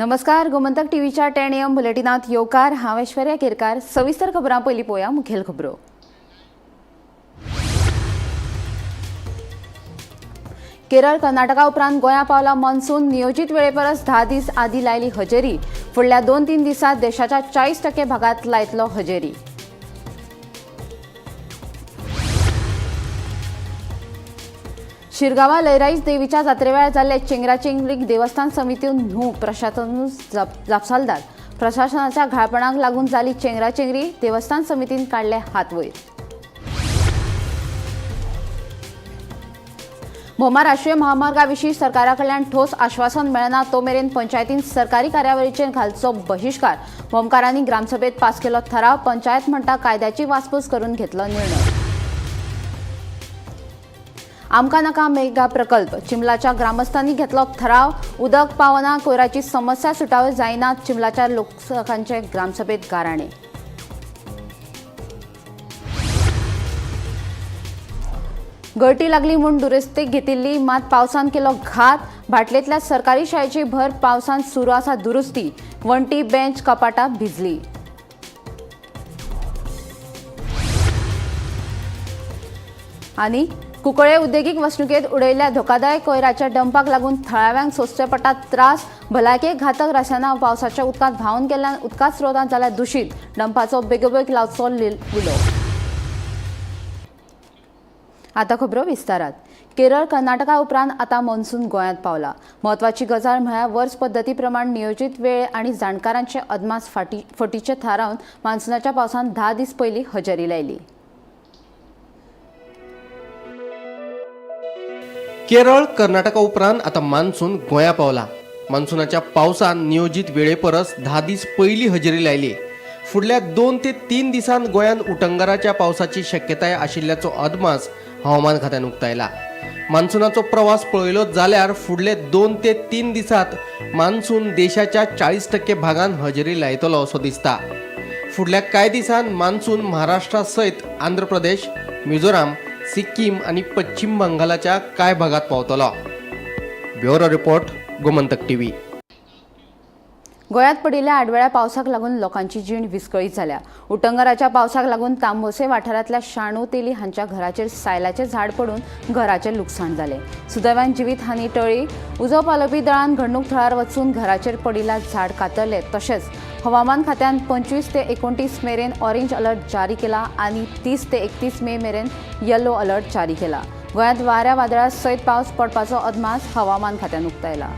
नमस्कार, गोमंतक टीव्हीच्या 10 AM बुलेटिनात येवकार. हांव ऐश्वर्या केरकार. सविस्तर खबरां. पयलीं पळोवया मुखेल खबरो. केरळ कर्नाटका उपरांत गोंया पावला मॉन्सून. नियोजीत वेळेपरस 10 दीस आदी लायली हजेरी. फुडल्या 2-3 दिसात देशाच्या 40% भागात लायतलो हजेरी. शिरगांवा लयराईच देवीच्या जात्रेवेळार जाल्ले चेंगराचेंगरीक देवस्थान समिती न्हू, प्रशासनूच जापसालदार. प्रशासनाच्या घाळपणाक लागून जाली चेंगराचेंगरी. देवस्थान समितीन काडले हात वयर. भोमा राष्ट्रीय महामार्गा विशीं सरकारा कडल्यान ठोस आश्वासन मेळना तो मेरेन पंचायतीन सरकारी कार्यावळीचेर घालचो बहिश्कार. भोमकारांनी ग्रामसभेत पास केलो ठराव. पंचायत म्हणटा कायद्याची वासपूस करून घेतलो निर्णय. आमकां नाका मेगा प्रकल्प. चिंबलाच्या ग्रामस्थांनी घेतलो ठराव. उदक पावना, कोयराची समस्या सुटाव्यो जायना. चिंबलाच्या लोकांचे ग्रामसभेत गाराणे. गळटी लागली म्हूण दुरुस्तीक घेतिल्ली, मात पावसान केलो घात. भाटलेंतल्या सरकारी शाळेची भर पावसान सुरू आसा दुरुस्ती. वण्टी, बेंच, कपाटां भिजली. आनी कुंकळे उद्देगीक वसणुकेत उडयल्ल्या धोकादायक कोयराच्या डंपाक लागून थळाव्यांक सोंसचे पडटात त्रास. भलायकेक घातक रसायनां पावसाच्या उदकांत व्हांवन गेल्ल्यान उदका स्रोतां जाल्या दुशीत. डंपाचो बेगोबेग लावचो विलो. आता खबरो विस्तारात. केरळ कर्नाटका उपरांत आतां मॉन्सून गोंयांत पावला. म्हत्वाची गजाल म्हळ्यार वर्स पद्दती प्रमाण नियोजीत वेळ आनी जाणकारांचे अदमास फटीचे थारावन मान्सूनाच्या पावसान 10 दीस पयलीं हजेरी लायली. केरळ कर्नाटका उपरांत आतां मान्सून गोंया पावला. मान्सूनाच्या पावसान नियोजीत वेळे परस 10 दीस पयलीं हजेरी लायली. फुडल्या 2 ते 3 दिसांत गोंयांत उटंगाराच्या पावसाची शक्यताय आशिल्ल्याचो अदमास हवामान खात्यान उक्तायला. मान्सूनाचो प्रवास पळयलो जाल्यार फुडले 2 ते 3 दिसांत मान्सून देशाच्या 40% भागान हजेरी लायतलो असो दिसता. फुडल्या कांय दिसांत मान्सून महाराष्ट्रा सयत आंध्र प्रदेश, मिझोराम, सिक्कीम आनी पश्चिम बंगालाच्या कांय भागात पावतलो. Bureau report, Gomantak TV. गोंयांत पडिल्ल्या आडवेळ्या पावसाक लागून लोकांची जीण विस्कळीत जाल्या. उटंगाराच्या पावसाक लागून तांबोसे वाठारांतल्या शाणू तेली हांच्या घराचेर सायलाचें झाड पडून घराचें लुकसाण जालें. सुदैवान जिवीत हानी टळ्ळी. उजो पालोवपी दळान घडणूक थळार वचून घराचेर पडिल्लें झाड कातरलें. तशेंच हवामान खात्यान 25 ते 29 मेरेन ऑरेंज अलर्ट जारी केला आनी 30 ते 31 मे मेरेन येलो अलर्ट जारी केला. गोंयांत वाऱ्या वादळा सयत पावस पडपाचो अदमास हवामान खात्यान उक्तायला.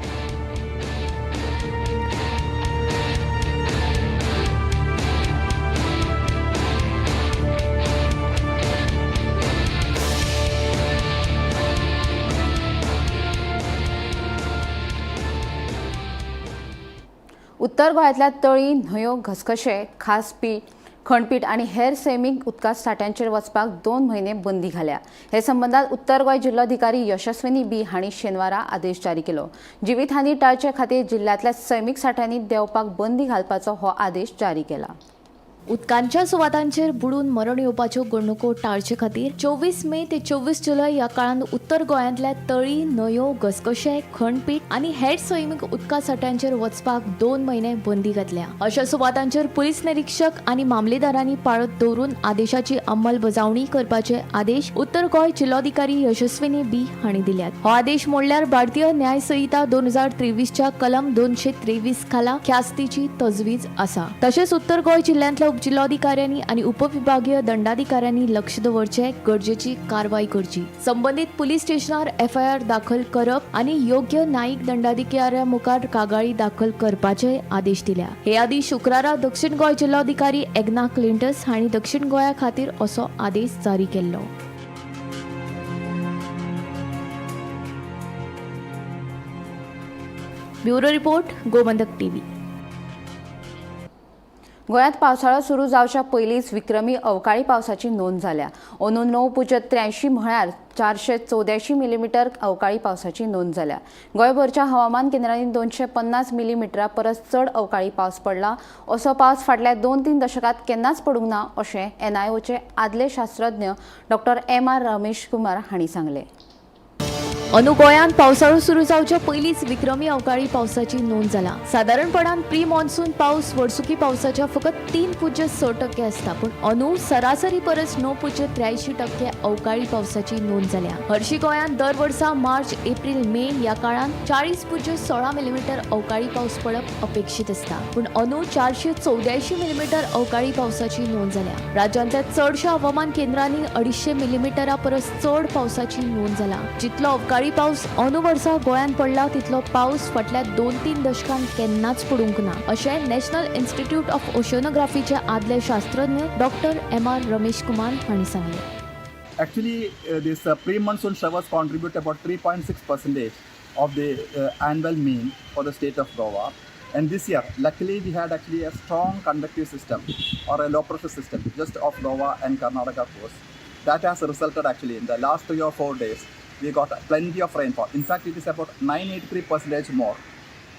उत्तर गोंयांतल्या तळी, न्हंयो, घसघशे, खासपीठ, खणपीठ आनी हेर सैमीक उदका साठ्यांचेर वचपाक 2 म्हयने बंदी घाल्या. हे संबंदात उत्तर गोंय जिल्लोधिकारी यशस्विनी बी हांणी शेनवारा आदेश जारी केलो. जिवीत हानी टाळचे खातीर जिल्ल्यांतल्या सैमीक साठ्यांनी देंवपाक बंदी घालपाचो हो आदेश जारी केला. उदकांच्या सुवातांचेर बुडून मरण येवपाच्यो घडणुको टाळचे खातीर 24 मे ते 24 जुलय ह्या काळांत उत्तर गोंयांतल्या तळी, न्हंयो, घसघशे, खणपीठ आनी हेर सैमीक उदका साठ्यांचेर वचपाक 2 म्हयने बंदी घातल्या. अशा सुवातांचेर पुलीस निरीक्षक आनी मामलेदारांनी पाळत दवरून आदेशाची अंमलबजावणी करपाचे आदेश उत्तर गोंय जिल्लोधिकारी यशस्विनी बी हांणी दिल्यात. हो आदेश मोडल्यार भारतीय न्याय संहिता 2023च्या कलम 223 खाला ख्यास्तीची तजवीज आसा. तशेंच उत्तर गोंय जिल्ल्यांतल्या जिल्लोधिकाऱ्यांनी आनी उपविभागीय दंडाधिकाऱ्यांनी लक्ष दवरचे, गरजेची कारवाय करची, संबंदीत पुलीस स्टेशनार एफआयआर दाखल करप आनी योग्य न्यायीक दंडाधिकाऱ्या मुखार कागाळी दाखल करपाचे आदेश दिल्या. हे आदी शुक्रारा दक्षिण गोंय जिल्लोधिकारी एग्ना क्लिंटस हांणी दक्षिण गोंया खातीर असो आदेश जारी केल्लो. Bureau report, Gomantak TV. गोंयांत पावसाळो सुरू जावच्या पयलींच विक्रमी अवकाळी पावसाची नोंद जाल्या. अंदू 9.83 म्हळ्यार 484 मिलीमिटर अवकाळी पावसाची नोंद जाल्या. गोंयभरच्या हवामान केंद्रांनी 250 मिलीमिटरा परस चड अवकाळी पावस पडला. असो पावस फाटल्या 2-3 दशकांत केन्नाच पडूंक ना अशें एनआयओचे आदले शास्त्रज्ञ डॉ. एम आर रमेश कुमार हांणी सांगलें. अंदू गोंयांत पावसाळो सुरू जावच्या पयलींच विक्रमी अवकाळी पावसाची नोंद जाला. सादारणपणान प्री मॉन्सून पावस वर्सुकी पावसाच्या फकत 3.6% आसता, पूण अंदू सरासरी परस 9.83% अवकाळी पावसाची नोंद जाल्या. हरशी गोंयांत दर वर्सा मार्च, एप्रील, मे ह्या काळांत 40.16 मिलीमीटर अवकाळी पावस पडप अपेक्षीत आसता, पूण अंदू 484 मिलीमीटर अवकाळी पावसाची नोंद जाल्या. राज्यांतल्या चडशा हवामान केंद्रांनी 250 मिलीमीटरा परस चड पावसाची नोंद जाला. जितलो अवकाळी पावस अंदू वर्सा गोंयांत पडला तितलो पावस फाटल्या 2-3 दशकांत केन्नाच पडूंक ना, अशें नॅशनल इन्स्टिट्यूट ऑफ ओशनोग्राफीचे आदले शास्त्रज्ञ डॉक्टर एम.आर. रमेश कुमार हांणी सांगलें. Actually, this pre-monsoon showers contribute about 3.6% of the annual mean for the state of Goa. And this year, luckily, we had actually a strong convective system or a low pressure system just off Goa and Karnataka coast. That has resulted actually in the last 3 or 4 days, we got plenty of rainfall. In fact, it is about 983% more.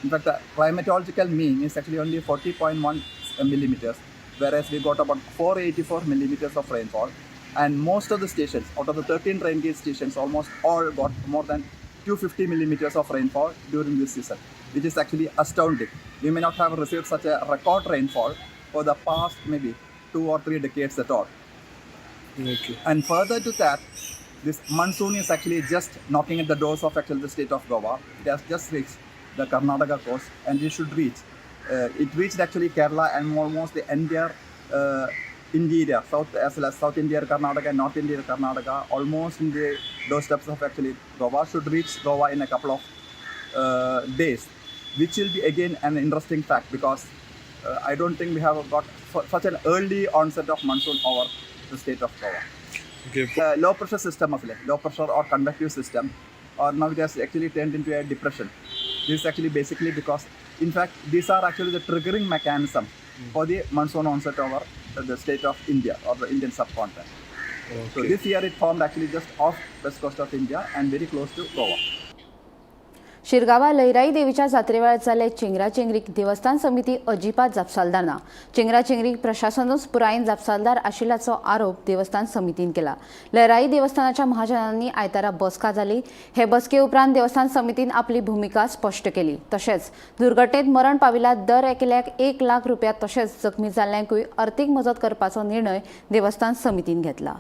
In fact, the climatological mean is actually only 40.1 millimeters, whereas we got about 484 millimeters of rainfall. And most of the stations, out of the 13 rain gauge stations, almost all got more than 250 millimeters of rainfall during this season, which is actually astounding. We may not have received such a record rainfall for the past maybe 2 or 3 decades at all. Okay. And further to that, this monsoon is actually just knocking at the doors of actually the state of Goa. It has just reached the Karnataka coast, and it should reach. It reached actually Kerala and almost the entire interior, south as well as South India, Karnataka, and North India, Karnataka, almost in the doorsteps of actually Goa, should reach Goa in a couple of days, which will be again an interesting fact because I don't think we have got such an early onset of monsoon over the state of Goa. Okay. Low pressure system of low pressure or convective system, or now it has actually turned into a depression. This is actually basically because, in fact, these are actually the triggering mechanism for the monsoon onset over the state of India or the Indian subcontinent. Okay. So this year it formed actually just off west coast of India and very close to Goa. शिरगांवा लयराई देवीच्या जात्रेवेळार जाल्ले चेंगराचेंगरीक देवस्थान समिती अजिबात जापसालदार ना. चेंगराचेंगरीक प्रशासनूच पुरायेन जापसालदार आशिल्ल्याचो आरोप देवस्थान समितीन केला. लयराई देवस्थानाच्या महाजनांनी आयतारा बसका जाली. हे बसके उपरांत देवस्थान समितीन आपली भुमिका स्पश्ट केली. तशेंच दुर्घटनेत मरण पाविल्ल्या दर एकल्याक 1 लाख रुपया तशेंच जखमी जाल्ल्यांकूय अर्थीक मजत करपाचो निर्णय देवस्थान समितीन घेतला.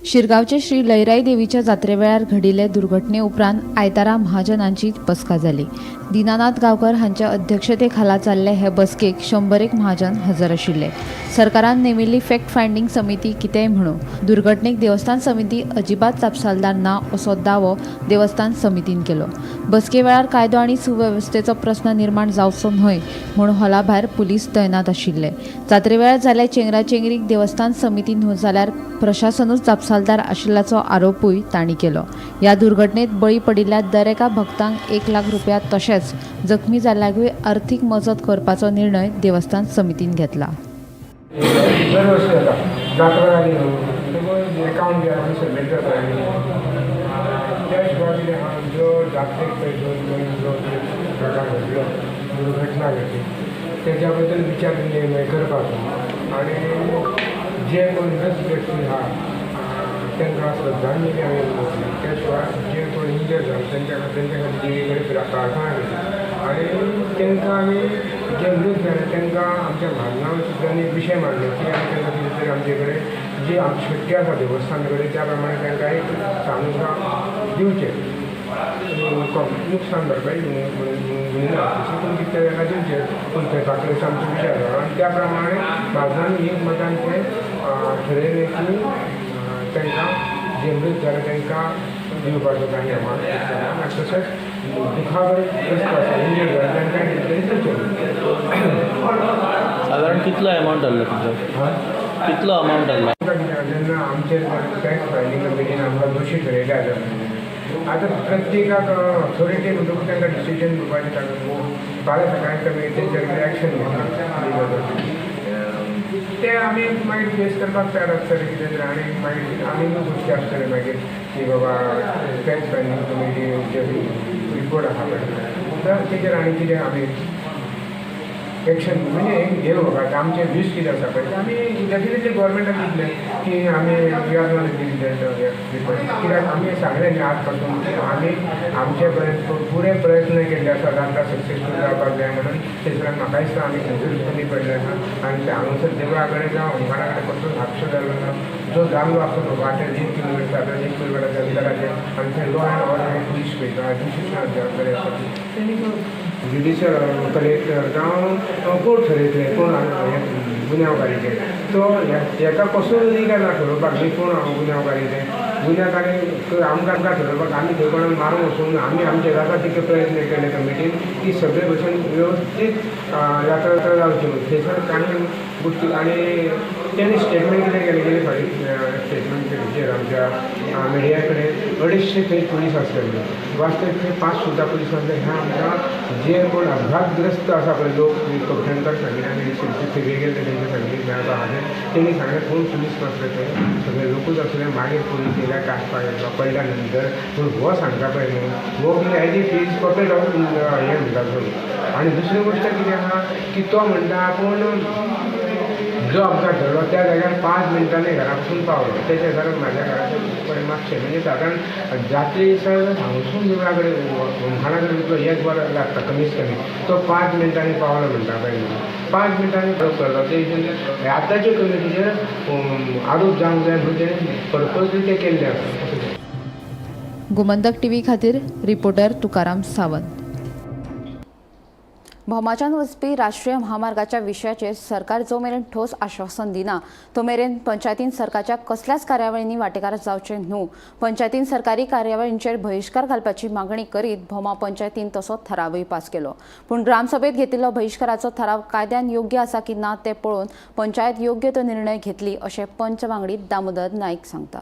शिरगांवचे श्री लयराई देवीच्या जात्रेवेळार घडिल्ले दुर्घटने उपरांत आयतारा महाजनांची बसका जाली. दीनानाथ गांवकर हांच्या अध्यक्षतेखाला जाल्ले हे बसकेक 101 महाजन हजर आशिल्ले. सरकारान नेमिल्ली फॅक्ट फायंडींग समिती कितेंय म्हणू, दुर्घटनेक देवस्थान समिती अजिबात जापसालदार ना असो दावो देवस्थान समितीन केलो. बसके वेळार कायदो आनी सुवेवस्थेचो प्रस्न निर्माण जावचो न्हय म्हूण हॉला भायर पुलीस तैनात आशिल्ले. जात्रेवेळार जाल्ल्या चेंगराचेंगरीक देवस्थान समिती न्हय जाल्यार प्रशासनूच जापसालदार आशिल्ल्याचो आरोपूय तांणी केलो. ह्या दुर्घटनेत बळी पडिल्ल्या दर एका भक्तांक 1 लाख रुपया तशेंच जखमी जाल्ल्यांकूय अर्थीक मजत करपाचो निर्णय देवस्थान समितीन घेतला. दर वर्सी जाता जात्रा जाली न्हू म्हणटकूच एकावंट बी आमी सबमीट करता त्या हिशोबान कितें आहा, जो जात्रेक पळय दोन जो प्रकार घडलो, दुर्घटना घडली तेच्या बद्दल विचार निर्णय करपाचो आनी जे कोण मृत व्यक्ती आहा तांकां श्रद्धांजली आमी ओंपली. त्या शिवाय जे कोण इंजर्ड जाले तेंच्या खातीर देवी कडेन प्रार्थना केली आनी तांकां आमी जे मृत जाले तांकां आमच्या म्हाजनान सुद्दां एक विशय मांडलो की आमी तांकां कितें तरी आमचे कडेन जी आमची शक्ती आसा देवस्थाना कडेन त्या प्रमाणे तांकां एक सामूसा दिवचें, नुकसान भरपाई म्हणिना तशें, पूण कितें तांकां दिवचें पूण तेका कडेन आमचो विचार जालो आनी त्या प्रमाणे म्हाजनान एक मतान तें ठरयलें की तांकां जे मृत जाले तांकां दिवपाचो कांय अमावंट आनी तशेंच दुखावर आसा इंजर्ड जाले तांकां कितें तरी दिवचें. सादारण कितलो अमावंट जाल्लो तुजो? कितलो अमावंट जाल्लो? जेन्ना आमचेर फॅक्ट फायंडींग कमिटीन आमकां दोशी ठरयले आसा, आतां प्रत्येकाक ऑथॉरिटी म्हणटकूच तांकां डिसिजन घेवपाचें तांकां फाल्यां सकाळीं तुमी तेंचेर एक्शन घेतली ते आमी मागीर फेस करपाक तयार आसतले कितें तरी. आनी मागीर आनी गोश्टी आसतले मागीर की बाबा फॅक्ट फायंडींग कमिटी जे रिपोर्ट आसा पळय तर तेचेर आनी कितें आमी एक्शन म्हणजे घेवं आमचे वीस कितें आसा पळय ते आमी डेफिनेटली गव्हर्मेंटाक दितले की आमी we are not people. कित्याक आमी सांगलें न्ही आज पासून की आमी आमचे पुरे प्रयत्न केल्ले आसा जात्रा सक्सेसफूल जावपाक जाय म्हणून. थंयसर म्हाका दिसता आमी खंयसरूच कमी पडले आसा आनी हांगासर देवळा कडेन जावं ओंकारा कडेन कसलोच हादसो जाल्लो ना. जो जाल्लो आसता वाटेर 1 किलोमिटर जाता 1 किलोमिटराच्या अंतराचेर आनी थंय लॉ एंड ऑर्डर हे पुलीस पळयता, एडमिनिस्ट्रेशनाक जबाबदारी आसा तेणी ज्युडिशियल कलेक्टर जावं कोर्ट थरयतले कोण हे गुन्यांवकारीचे. तो हेका कसो अधिकार ना ठरोवपाक न्ही कोण गुन्यांवकारी ते गुन्यांवकारी आमकां ठरोवपाक आमी थंय कोणाक मारूंक वचूंक ना. आमी आमचे जाता तितके प्रयत्न केले कमिटीन की सगळे भशेन वेवस्थीत जात्रा जावची म्हणून. थंयसर कांय गोश्टी आनी तेणी स्टेटमेंट कितें केलें गेले फावटी स्टेटमेंट केलें आमच्या मिडिया कडेन 250 थंय पुलीस आसले म्हणून वास्तवीक थंय 5 सुद्दां पुलीस आसले. ह्या आमकां जे कोण अपघातग्रस्त आसा पळय लोक कवठणकर सांगले आनी शिरसी फिरये गेले तेंचे सांगली मेळपा खातीर तेणी सांगलें कोण पुलीस नासले थंय सगळे लोकूच आसले. मागीर पुलीस येयल्या कास पडल्या नंतर पूण हो सांगता पळय न्हू हो कितें as if is puppet of हें म्हणटा तो. आनी दुसरी गोश्ट कितें आहा की तो म्हणटा आपूण जो अपघात जालो त्या जाग्यार 5 मिनटांनी घरा पासून पावलो. तेच्या घरान म्हाज्या घराचे पळय मातशें म्हणजे सादारण जात्रे दिसा हांगसून देवळा कडेन होमखणा कडेन तुका 1 वर लागता कमीत कमी, तो 5 मिनटांनी पावलो म्हणटा पळय न्हू. 5 मिनटांनी फरक करता ते हिशोबान आतांचे कमिटीचेर आरोप जावंक जाय म्हणून तेणें पर्पजली तें केल्लें आसा. गोमंतक टीव्ही खातीर रिपोर्टर तुकाराम सावंत. भोमाच्यान वचपी राष्ट्रीय महामार्गाच्या विशयाचेर सरकार जो मेरेन ठोस आश्वासन दिना तो मेरेन पंचायतीन सरकारच्या कसल्याच कार्यावळींनी वांटेकार जावचें न्हू. पंचायतीन सरकारी कार्यावळींचेर बहिश्कार घालपाची मागणी करीत भोमा पंचायतीन तसो थारावूय पास केलो. पूण ग्रामसभेत घेतिल्लो बहिश्काराचो थाराव कायद्यान योग्य आसा की ना तें पळोवन पंचायत योग्य तो निर्णय घेतली अशें पंच वांगडी दामोदर नायक सांगता.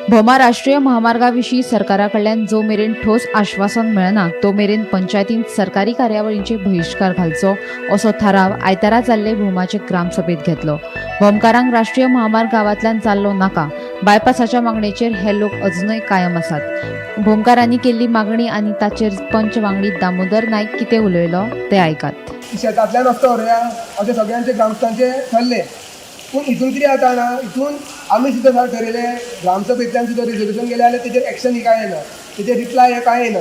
भोमा राष्ट्रीय महामार्गाविशीं सरकारा कडल्यान जो मेरेन ठोस आश्वासन मेळना तो मेरेन पंचायतीन सरकारी कार्यावळींचे बहिश्कार घालचो असो थाराव आयतारा जाल्ले भोमाचे ग्रामसभेत घेतलो. भोमकारांक राष्ट्रीय महामार्ग गांवांतल्यान जाल्लो नाका बायपासाच्या मागणेचेर हे लोक अजुनय कायम आसात. भोमकारांनी केल्ली मागणी आनी ताचेर पंच वांगडी दामोदर नायक कितें उलयलो ते आयकात. शेतांतल्यान रस्तो व्हरुया अशें सगळ्यांचे ग्रामस्थांचे ठरलें. पूण हितून कितें जाता जाणा, हितून आमी सुद्दां ठरयलें ग्रामसभेंतल्यान सुद्दां रेजोल्युशन गेलें जाल्यार तेजेर एक्शन ही कांय येना, तेजेर रिप्लाय हें कांय येना.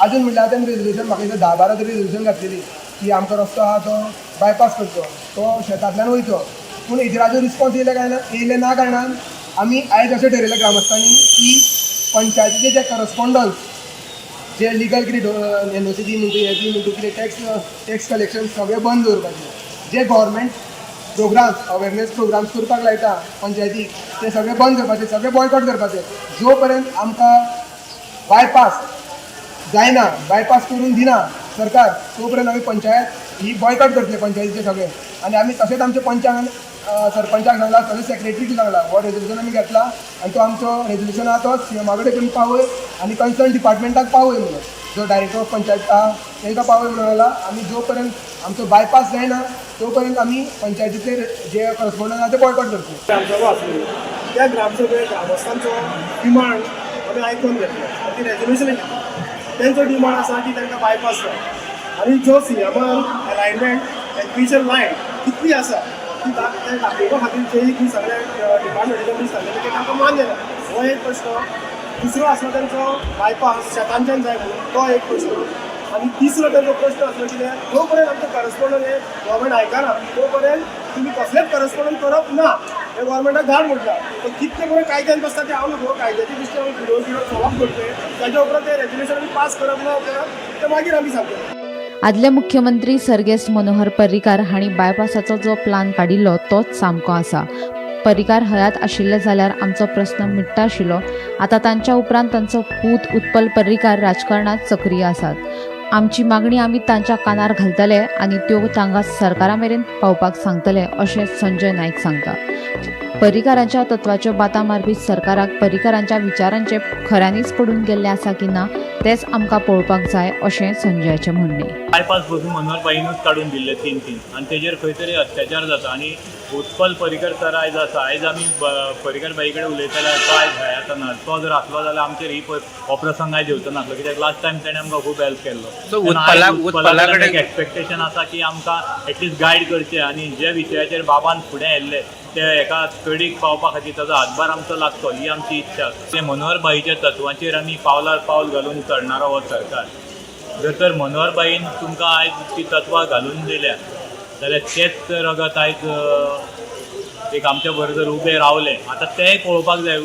आजून म्हणल्यार आतां रेजोल्युशन म्हाका दिसता 10-12 तरी रेजोल्युशन घातलेली की आमकां रस्तो आहा तो बायपास करचो, तो शेतांतल्यान वयचो. पूण हेजेर आजून रिस्पोन्स येयले काय ना, येयले ना कारणान आमी आयज अशें ठरयलें ग्रामस्थांनी की पंचायतीचे जे करस्पोंडन्स जे लिगल कितें एनओसी दी म्हणटा, हें दी म्हणटा, कितें टॅक्स कलेक्शन सगळें बंद दवरपाचें. जे गव्हर्मेंट प्रोग्राम्स अवेरनेस प्रोग्राम्स करपाक लायता पंचायतीक ते सगळे बंद करपाचे, सगळे बॉयकॉट करपाचे. जो पर्यंत आमकां बायपास जायना, बायपास करून दिना सरकार, तो पर्यंत आमी पंचायत ही बॉयकॉट करतले पंचायतीचे सगळे. आनी आमी तशेंच आमच्या पंचांक सरपंचाक सांगला, तशेंच सेक्रेटरीक सांगला, हो रेजोल्युशन आमी घेतला आनी तो आमचो रेजोल्युशन आहा तो सीएमा कडेन करून पावय आनी कन्सर्न डिपार्टमेंटाक पावय म्हणून, जो डायरेक्टर ऑफ पंचायत आहा तांकां पावय म्हणून सांगला. आमी जो पर्यंत आमचो बायपास जायना तो पर्यंत आमी पंचायतीचे जे करस्पोंडन्स आहा ते बॉयकॉट करतले. ग्रामसभा आसली त्या ग्रामसभेत ग्रामस्थांचो डिमांड आमी आयकून घेतलो आनी ती रेजोल्युशन घेतली. तेंचो डिमांड आसा की तांकां बायपास जाय आनी जो सीएमान अलायनमेंट एक्विजन लायन कितली आसा ती दाखोवपा खातीर जेही की सगळे डिपार्टमेंटाच्या मनीस सांगलेले ते तांकां मान्य ना, हो एक प्रश्न. दुसरो आसलो तेंचो बायपास शेतांच्यान जाय म्हणून, तो एक प्रश्न. आनी तिसरो तेंचो प्रश्न आसलो कितें, जो पर्यंत आमचें करस्पोंडन्स हें गव्हर्मेंट आयकना तो पर्यंत तुमी कसलेच करस्पोंडन्स करप ना हें गव्हर्मेंटाक धाड म्हटलां. पण कितले पर्यंत कायद्यान बसता ते हांव न्हू, कायद्याची दृश्टी आमी फिरोवन फिरोवन सॉल्व करतले, ताच्या उपरांत ते रेजोल्युशन आमी पास करप ना करप ते मागीर आमी सांगतले. आदले मुख्यमंत्री सर्गेस्त मनोहर पर्रीकार हांणी बायपासाचो जो प्लान काडिल्लो तोच सामको आसा. पर्रीकार हयात आशिल्ले जाल्यार आमचो प्रस्न मिट्टा आशिल्लो. आतां तांच्या उपरांत तांचो पूत उत्पल पर्रीकार राजकारणांत सक्रीय आसात. आमची मागणी आमी तांच्या कानार घालतले आनी त्यो तांकां सरकारा मेरेन पावपाक सांगतले अशें संजय नायक सांगता. पर्रीकारांच्या तत्वाच्यो बाता मारपी सरकाराक पर्रीकारांच्या विचारांचे खऱ्यांनीच पडून गेल्ले आसा की ना तेंच आमकां पळोवपाक जाय अशें संजयाचें म्हणणें. बायपास बसून मनोहर भाईनूच काडून दिल्ले तीन तीन आनी तेजेर खंय तरी अत्याचार जाता आनी उत्पल पर्रीकर सर आयज आसा. आयज आमी पर्रीकर भाई कडेन उलयताले, तो आयज हय आतां ना, तो जर आसलो जाल्यार आमचेर ही हो प्रसंग आयज येवचो नासलो, कित्याक लास्ट टायम तेणें आमकां खूब हेल्प केल्लो. उत्पला उत्पला कडेन एक एक्सपेक्टेशन आसा की आमकां एटलिस्ट गायड करचें आनी जे विशयाचेर बाबान फुडें येयल्ले ते एका तडीक पावपा खातीर ताजो हातभार आमचो लागचो ही आमची इच्छा आसा. ते मनोहर भाईच्या तत्वांचेर आमी पावलार पावल घालून चलणारो हो सरकार. जर तर मनोहर भाईन तुमकां आयज ती तत्वां घालून दिल्या जाल्यार तेच रगत आयज एक आमच्या बरोबर उबें रावलें. आतां तेंय पळोवपाक जाय.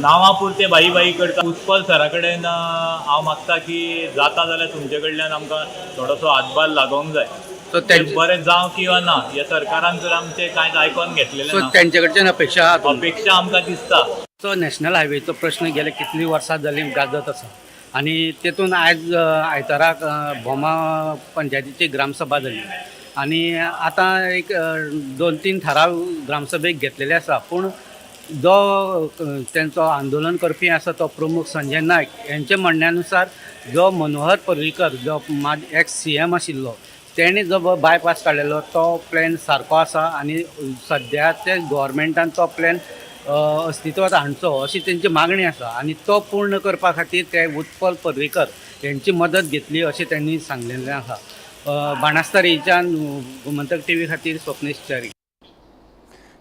नांवा पुरतें भाई भाई करता. उत्पल सरा कडेन हांव मागता की जाता जाल्यार तुमचे कडल्यान आमकां थोडोसो हातभार लागोंक जाय. बरें जावं किंवा ना, ह्या सरकारान जर आमचें कांयच आयकोन घेतलेलें ना, तेंचे कडच्यान अपेक्षा अपेक्षा आमकां दिसता. तो नॅशनल हायवेचो प्रश्न गेले कितली वर्सां जाली गाजत आसा आनी तेतून आयज आयताराक भोमा पंचायतीची ग्रामसभा जाली आनी आतां एक 2-3 थाराव ग्रामसभेक घेतलेले आसा. पूण जो तेंचो आंदोलन करपी आसा तो प्रमुख संजय नायक हेंच्या म्हणण्यानुसार जो मनोहर पर्रीकर जो एक्स CM आशिल्लो तेणे जो बायपास काडलेलो तो प्लॅन सारको आसा आनी सद्या ते गोवोरमेंटान तो प्लॅन अस्तित्वात हाडचो अशी तेंची मागणी आसा आनी तो पूर्ण करपा खातीर ते उत्पल पर्रीकर हेंची मदत घेतली अशें तेंणी सांगलेलें आसा. बाणास्तारीच्यान गोमंतक टीव्ही खातीर स्वप्नेश च्यारी.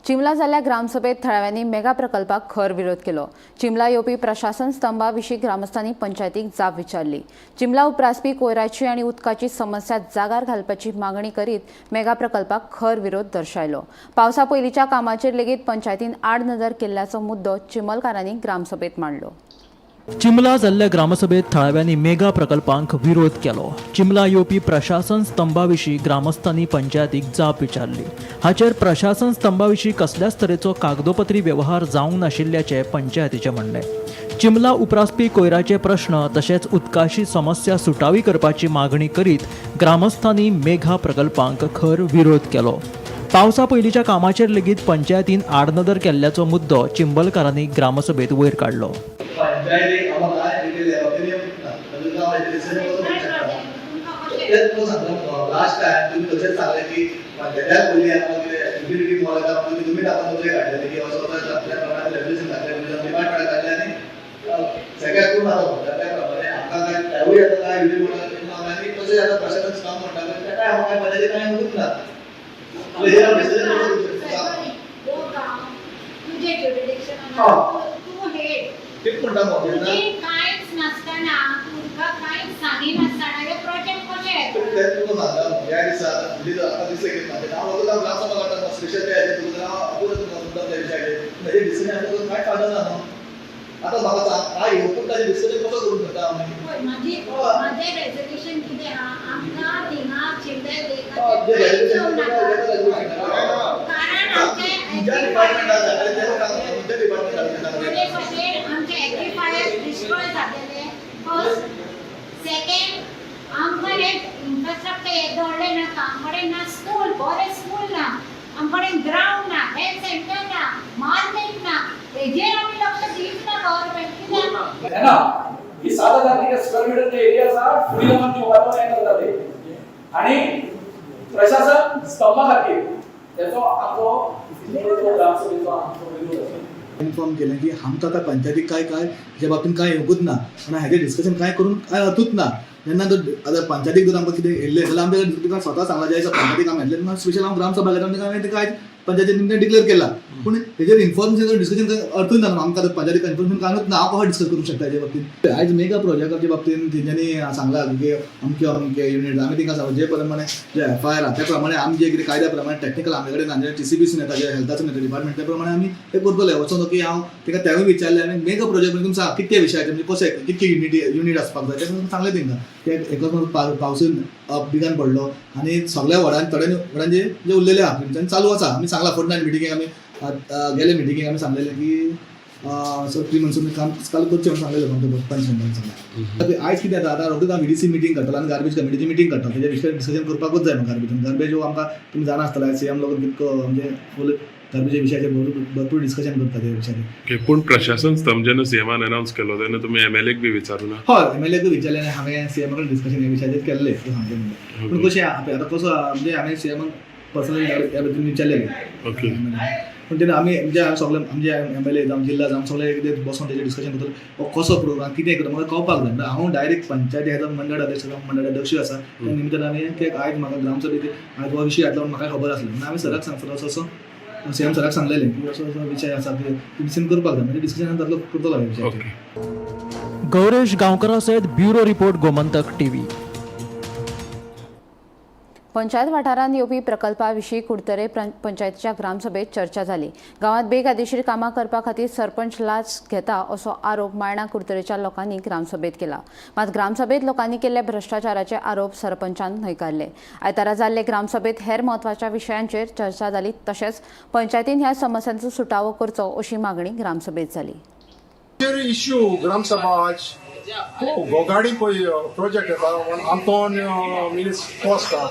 चिमला जाल्ल्या ग्रामसभेत थळाव्यांनी मेगा प्रकल्पाक खर विरोध केलो. चिमला येवपी प्रशासन स्तंभा विशीं ग्रामस्थांनी पंचायतीक जाप विचारली. चिमला उप्रासपी कोयराची आनी उदकाची समस्या जागार घालपाची मागणी करीत मेगा प्रकल्पाक खर विरोध दर्शायलो. पावसा पयलींच्या कामाचेर लेगीत पंचायतीन आडनदर केल्ल्याचो मुद्दो चिमलकारांनी ग्रामसभेत मांडलो. चिमला जाल्ल्या ग्रामसभेत थळाव्यांनी मेगा प्रकल्पांक विरोध केलो. चिमला येवपी प्रशासन स्तंभा विशीं ग्रामस्थांनी पंचायतीक जाप विचारली. हाचेर प्रशासन स्तंभा विशीं कसल्याच तरेचो कागदोपत्री व्यवहार जावंक नाशिल्ल्याचें पंचायतीचें म्हणणें. चिमला उप्रासपी कोयराचे प्रश्न तशेंच उदकाची समस्या सुटावी करपाची मागणी करीत ग्रामस्थांनी मेघा प्रकल्पांक खर विरोध केलो. पावसा पयलींच्या कामाचेर लेगीत पंचायतीन आडनदर केल्ल्याचो मुद्दो चिंबलकारांनी ग्रामसभेत वयर काडलो. पंचायतीक आमकां कांय डिटेल ह्या बाबतींत ना, तातूंत हांव डिटेल्स तेच तुका सांगता. लास्ट टायम तुमी तशेंच सांगलें की पंचायत्याक पयलीं आमकां कितें युटिलिटी मॉल येता म्हणून तुमी ताका नोकरी काडलेली की असो असो त्या प्रमाणे रेजोल्युशन घातलें, डिपार्टमेंटाक काडलें आनी सगळ्याक करून आसा म्हणटा त्या प्रमाणे आमकां काय तेवूय आतां काय युटिलिटी मॉल आनी तशें आतां प्रशासन काम म्हणटा तेका आमकां काय पंचायती कांय उरूंक ना. तेच म्हणटा कांयच नासतना तुमकां कांयच सांगिनासतना हे प्रोजेक्ट कशे तेच तुका सांगता. ह्या दिसा आतां दिसलें की हांव वता ग्रामसभा काडटा स्पेशल ते हाजेर तुका हांव आपूण तुमकां त्या विशयाचेर हेजेर डिसिजन आतां कांय फायदो ना न्हू. आतां म्हाका सांग काय येवपूच ताजें डिसिजन कसो करूंक शकता आमी? म्हाजें रेजोल्युशन कितें आहा, आमकां थिंगा चिमले कारण आमचे आमचे एक्विफायर डिस्ट्रॉय जालेले फर्स्ट, सेकंड आमकां हें इन्फ्रास्ट्रक्चर येद्दें व्हडलें नाका. आमकडेन ना स्कूल, बरें स्कूल ना, आमकडेन ग्रावंड ना, हेल्थ सेंटर ना, मार्केट ना, हेजेर आमी लक्ष दिवच ना गव्हर्मेंट कित्याक है ना. ही 7,000 स्क्वेअर मीटर जे एरिया आसा फुडें वचून उबारपाक हें करता ते आणि प्रशासन स्तंभा खातीर तेचो आमचो ग्रामसभेचो आमचो विरोध आसा. इन्फॉर्म केलें की आमकां आतां पंचायतीक काय काय हेच्या बाबतींत कांय येवंकूच ना आनी हाजेर डिस्कशन कांय करून कांय अर्थूच ना. जेन्ना जर आतां पंचायतीक जर आमकां कितें येयल्लें जाल्यार आमकां तुका स्वता सांगलां ज्या दिसा पंचायतीक आमी येतलें तेन्ना स्पेशल हांव ग्रामसभा घेता आनी हांवें तेका आयज पंचायतीन डिक्लेअर केला. पूण हेजेर इन्फॉर्मेशन डिस्कशन अर्थूच ना. आमकां आतां पंचायतीक इन्फॉर्मेशन कांयच ना, हांव कसो डिस्कस करूंक शकता हेजे बाबतींत? आयज मेगा प्रोजेक्टाच्या बाबतींत तेंच्यांनी सांगलां की अमके अमके युनिट आमी तेंकां सांगलां जे प्रमाणे जे एफ I R आहा त्या प्रमाणे आमी जे कितें कायद्या प्रमाणे टॅक्निकल आमचे कडेन जे टीसीबीसून येता, जे हेल्थासून येता डिपार्टमेंट, त्या प्रमाणे आमी ते करतले. वचोन की हांव तेका तेवूय विचारलें आनी मेगा प्रोजेक्ट म्हणजे तुमकां सांग कितके विशयाचे म्हणजे कशें कितके युनिट आसपाक जाय तें सांगलें तेंकां. ते एकच पावसून बिगान पडलो आनी सगळ्या वॉर्डान थोड्या वॉर्डान जे जे उरलेले आहा तेंच्यांनी चालू आसा. आमी सांगलां फोर्टनायट मिटिंगेक आमी गेले मिटिंगेक आमी सांगलेलें की सर प्री मॉन्सून काम चालू करचें म्हणून सांगलेलें पंच सांगलें. आयज कितें जाता आतां रोखडीच हांव VDC meeting काडटलो आनी गार्बेज कमिटीची मिटींग काडटलो, तेजेर विशय डिस्कशन करपाकूच जाय. गार्बेज गार्बेज हो आमकां तुमी जाणा आसतले सीएम लोक कितको म्हणजे फूल गार्बेजा विशयाचेर भरपूर भरपूर डिस्कशन करता त्या विशयाचेर. ओके, पूण प्रशासन स्तंभ जेन्ना सीएमान अनाउन्स केलो तेन्ना तुमी एमएलएक बी विचारूना? हय, एमएलए विचारलें आनी हांवें सीएमा कडेन डिस्कशन ह्या विशयाचेर केल्लें तें सांगचें म्हणल्यार. पूण कशें आहा पळय, आतां कसो आहा, म्हणजे हांवें सीएमाक पर्सनली ह्या बद्दल विचारलेलें. पूण तेन्ना आमी म्हणजे सगळे आमचे एमएलए जावं, जिल्ला जावं, सगळे कितें बसोन तेजेर डिस्कशन करतले, हो कसो प्रोग्राम कितें करता म्हाका कळपाक जाय. म्हणल्यार हांव डायरेक्ट पंचायती हेजो मंडळ अध्यक्ष जावं, मंडळ अध्यक्ष आसा, त्या निमित्तान आमी कित्याक आयज म्हाका ग्रामसभेक आयज हो विशय घातला म्हणून म्हाका खबर आसलें. म्हणून हांवें सराक सांग सर असो असो सीएम सराक सांगलेलें की असो असो विशय आसा, ते डिस्कशन करपाक जाय. म्हणजे डिस्कशन जातलो, करतलो ह्या विशयाचेर. गौरेश गांवकरा सयत bureau report, Gomantak TV. Panchayat वाठारांत येवपी प्रकल्पा विशीं कुडतरे पंचायतीच्या ग्रामसभेत चर्चा जाली. गांवांत बेकायदेशीर कामां करपा खातीर सरपंच लाच घेता असो आरोप मायणा कुडतरेच्या लोकांनी ग्रामसभेत केला. मात ग्रामसभेत लोकांनी केल्ले भ्रश्टाचाराचे आरोप सरपंचान न्हयकारले. आयतारा जाल्ले ग्रामसभेत हेर म्हत्वाच्या विशयांचेर चर्चा जाली. तशेंच पंचायतीन ह्या समस्यांचो सुटावो करचो अशी मागणी ग्रामसभेत जाली. इश्यू ग्रामसभा आज तो गोगाडी पळय प्रोजेक्ट येता आंतोन मिनिस कोस्ता,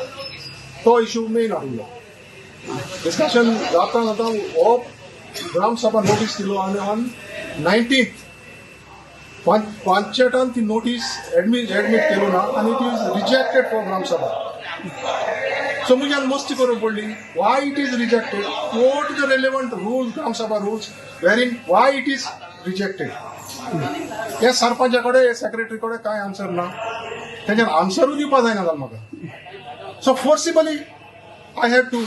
तो इश्यू मेन आसलो. डिस्कशन जाता जाता हो ग्रामसभा नोटीस दिलो आनी ऑन 19th पंचायतान ती नोटीस एडमीट केलो ना आनी it is rejected for Gramsabha. So म्हज्यान मस्ती करूंक पडली, why it is rejected, what the relevant rules, Gramsabha rules, wherein why it is rejected. हे सरपंचा कडेन, सेक्रेटरी कडेन कांय आन्सर ना. तेजेर आन्सरूय दिवपा जायना जालें म्हाका. So forcibly I have to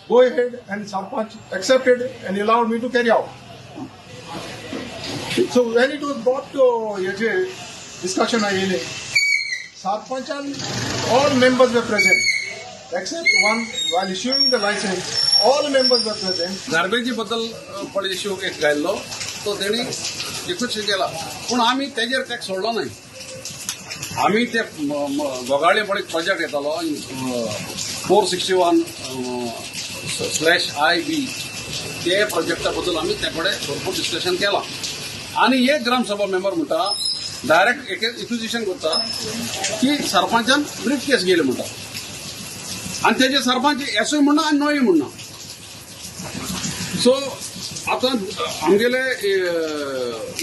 go ahead and sarpanch accepted and allowed me to carry out. So when it was brought to हेजे डिस्कशन येयलें, सरपंचान all members were present except one. While issuing the license, all members were present. गार्बेजी बद्दल पळय issue एक घायल्लो, तो तेणी एकूच केला, पूण आमी तेजेर तेका सोडलो न्हय. आमी ते गोगाळे पळय प्रोजेक्ट येतालो 461/IB, ते प्रोजेक्टा बद्दल आमी ते कडेन भरपूर डिस्कशन केलां. आनी एक ग्रामसभा मेंबर म्हणटा, डायरेक्ट एक एक्विजिशन करता की सरपंचान ब्रीफ केस गेले म्हणटा आनी तेजे सरपंच येसूय म्हणना आनी नोय म्हणना. सो आतां आमगेले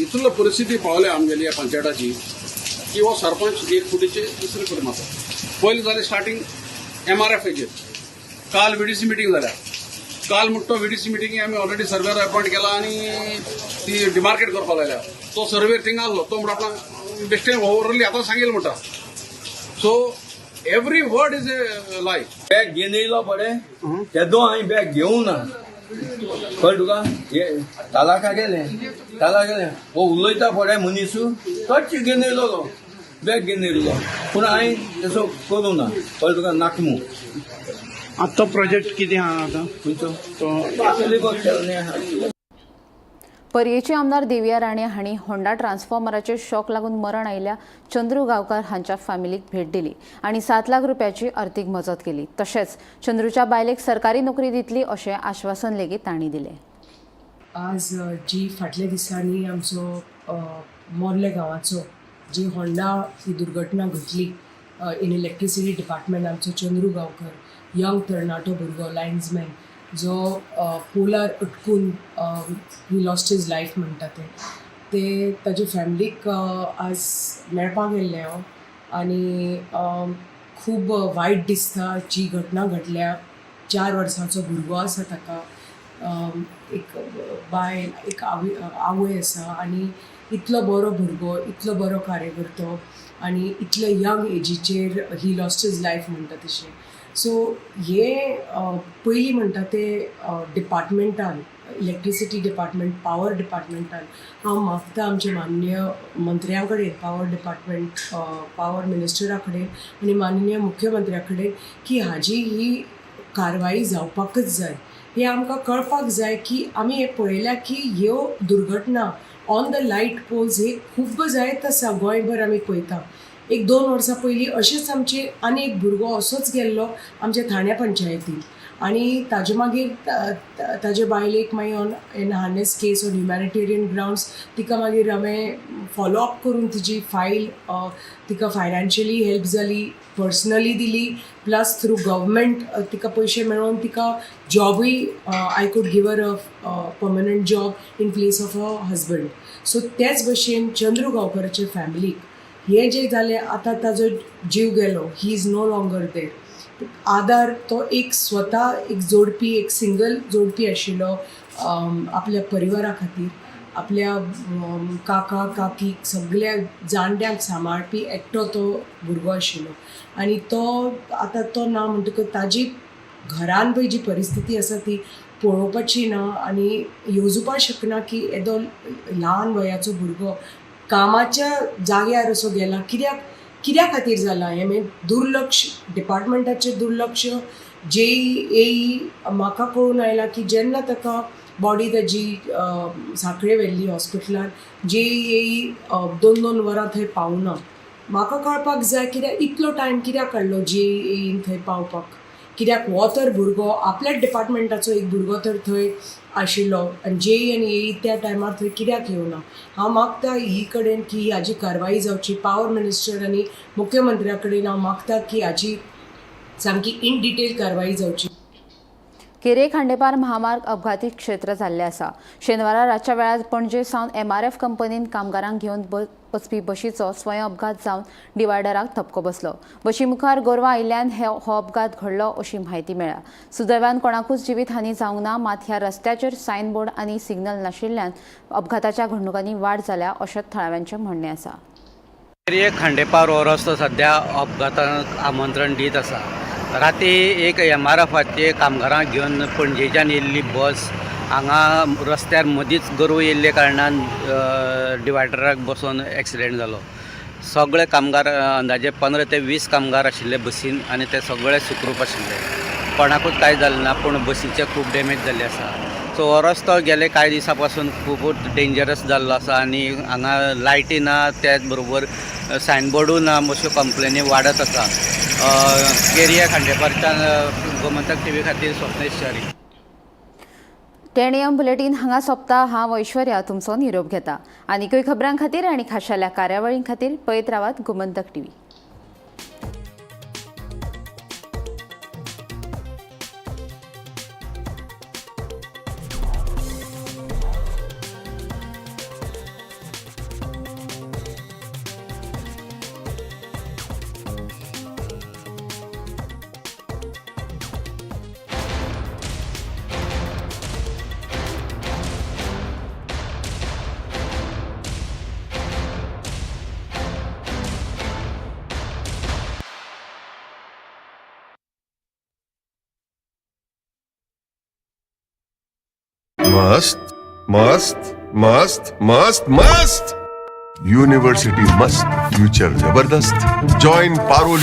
इतलो परिस्थिती पावल्या आमगेली ह्या पंचायताची की हो सरपंच एक फुटीचे दुसरे कडेन मारता. पयलीं जालें स्टार्टींग एमआरएफाचेर. काल व्हीडीसी मिटींग जाल्या. काल म्हणटा तो व्हीडीसी मिटींग आमी ऑलरेडी सर्वेर अपॉयंट केला आनी ती डिमार्केट करपाक लायल्या. तो सर्वेर थिंगा आसलो, तो म्हणटा आपणाक बेश्टें ओवरली आतां सांगील म्हणटा. So every word is a lie. Bag घेवन येयलो पळय, तेदो हांवें बॅग घेवंक ना, कळ्ळें तुका? हे तालाका गेले, ताला गेले, हो उलयता पळय मनीस तोच घेवन येयलो, तो बॅग घेवन येयलो, पूण हांवें तसो करूंक ना, कळ्ळें तुका? नाक आतां तो प्रोजेक्ट कितें आहा आतां? खंयचो तो? पर्येचे आमदार देविया राणे हांणी होंडा ट्रान्सफॉर्मराचे शॉक लागून मरण आयिल्ल्या चंद्रू गांवकार हांच्या फॅमिलीक भेट दिली आनी 7 लाख रुपयाची अर्थीक मजत केली. तशेंच चंद्रूच्या बायलेक सरकारी नोकरी दितली अशें आश्वासन लेगीत तांणी दिलें. आज जी फाटल्या दिसांनी आमचो मोर्ले गांवाचो जी होंडा ही दुर्घटना घडली इन इलेक्ट्रिसिटी डिपार्टमेंट, आमचो चंद्रू गांवकर, यंग तरणाटो भुरगो, लायन्समॅन, जो polar अटकून he lost his life म्हणटा ते ते ताजे फॅमिलीक आज मेळपाक गेल्लें हांव आनी खूब वायट दिसता जी घटना घडल्या. 4 वर्सांचो भुरगो आसा ताका, एक बायल, एक आवय आसा आनी इतलो बरो भुरगो, इतलो बरो कार्यकर्तो आनी इतले young एजीचेर he lost his life म्हणटा तशें. सो हे पयलीं म्हणटा ते डिपार्टमेंटान, इलेक्ट्रिसिटी डिपार्टमेंट, पावर डिपार्टमेंटान, हांव मागता आमच्या माननीय मंत्र्यां कडेन, पावर डिपार्टमेंट, पावर मिनिस्टरा कडेन आनी माननीय मुख्यमंत्र्या कडेन की हाजी ही कारवाई जावपाकच जाय. हें आमकां कळपाक जाय की आमी हें पळयलां की ह्यो दुर्घटना ऑन the light poles हे खूब्ब जायत आसा. गोंयभर आमी पळयता. एक दोन वर्सां पयलीं अशेंच आमचे आनी एक भुरगो असोच गेल्लो आमच्या ठाण्या पंचायतीन. आनी ताजे मागीर ताजे बायलेक मागीर on an harness case on humanitarian grounds तिका मागीर हांवें फॉलो अप करून तिजी फायल तिका फायनान्शियली हेल्प जाली, पर्सनली दिली, प्लस थ्रू गव्हर्मेंट तिका पयशे मेळोवन तिका जॉबूय I could give her a permanent job in place of a husband. So तेच भशेन चंद्रू गांवकराचे फॅमिलीक हें जें जालें, आतां ताजो जीव गेलो, he is no longer there. आदार तो एक स्वता एक जोडपी, एक सिंगल जोडपी आशिल्लो आपल्या परिवारा खातीर, आपल्या काका काकीक सगल्या जाणट्यांक सांबाळपी एकटो तो भुरगो आशिल्लो आनी तो आतां तो ना म्हणटकच ताजी घरान पळय जी परिस्थिती आसा ती पळोवपाची ना आनी येवजुपाक शकना की येदो ल्हान वयाचो भुरगो कामाच्या जाग्यार असो गेला. कित्याक कित्या खातीर जाला हें? मागीर दुर्लक्ष, डिपार्टमेंटाचें दुर्लक्ष, जेई एई. म्हाका कळून आयलां की जेन्ना ताका बॉडी ताजी सांखळे व्हेल्ली हॉस्पिटलान, जेई एई 2-2 वरां थंय पावना. म्हाका कळपाक जाय कित्याक इतलो टायम कित्याक काडलो जेई एईन थंय पावपाक? कित्याक हो तर भुरगो आपल्याच डिपार्टमेंटाचो एक भुरगो तर थंय आशिल्लो आनी जेई आनी एई त्या टायमार थंय कित्याक येवना? हांव मागता ही कडेन की हाजी कारवाई जावची. पावर मिनिस्टर आनी मुख्यमंत्र्या कडेन हांव मागता की हाजी सामकी इन डिटेल कारवाई जावची. केरे खांडेपार महामार्ग अपघाती क्षेत्र जाल्लें आसा. शेनवारा रातच्या वेळार पणजे सावन एमआरएफ कंपनीन कामगारांक घेवन वचपी बशीचो स्वयं अपघात जावन डिवायडराक धपको बसलो. बशी मुखार गोरवां आयिल्ल्यान हो अपघात घडलो अशी म्हायती मेळ्ळ्या. सुदैवान कोणाकूच जिवीत हानी जावंक ना, मात ह्या रस्त्याचेर सायनबोर्ड आनी सिग्नल नाशिल्ल्यान अपघाताच्या घडणुकांनी वाड जाल्या अशें थळाव्यांचें म्हणणें आसा. केरे खांडेपार हो रस्तो सद्या अपघाताक आमंत्रण दीत आसा. राती एक एमआरएफाचे कामगारांक घेवन पणजेच्यान येयल्ली बस हांगा रस्त्यार मदींच गोरवां येयल्ले कारणान डिवायडराक बसोन एक्सिडेंट जालो. सगळे कामगार अंदाजे 15 ते 20 कामगार आशिल्ले बसीन आनी ते सगळे सुखरूप आशिल्ले, कोणाकूच कांय जालें ना, पूण बसीचे खूब डॅमेज जाल्ले आसा. सो हो रस्तो गेले कांय दिसां पासून खुबूच डेंजरस जाल्लो आसा आनी हांगा लायटी ना, त्याच बरोबर सायनबोर्डूय ना, अश्यो कंप्लेनी वाडत आसा. केरिया खांडेपारच्यान गोमंतक टीव्ही खातीर स्वप्नेश च्यारी. 10 AM bulletin हांगा सोंपता. हांव ऐश्वर्या तुमचो निरोप घेता. आनीकूय खबरां खातीर आनी खाशेल्या कार्यावळीं खातीर पळयत रावात गोमंतक टीव्ही. मस्त मस्त मस्त मस्त मस्त यूनिवर्सिटी मस्त, फ्यूचर जबरदस्त. जॉइन पारोल.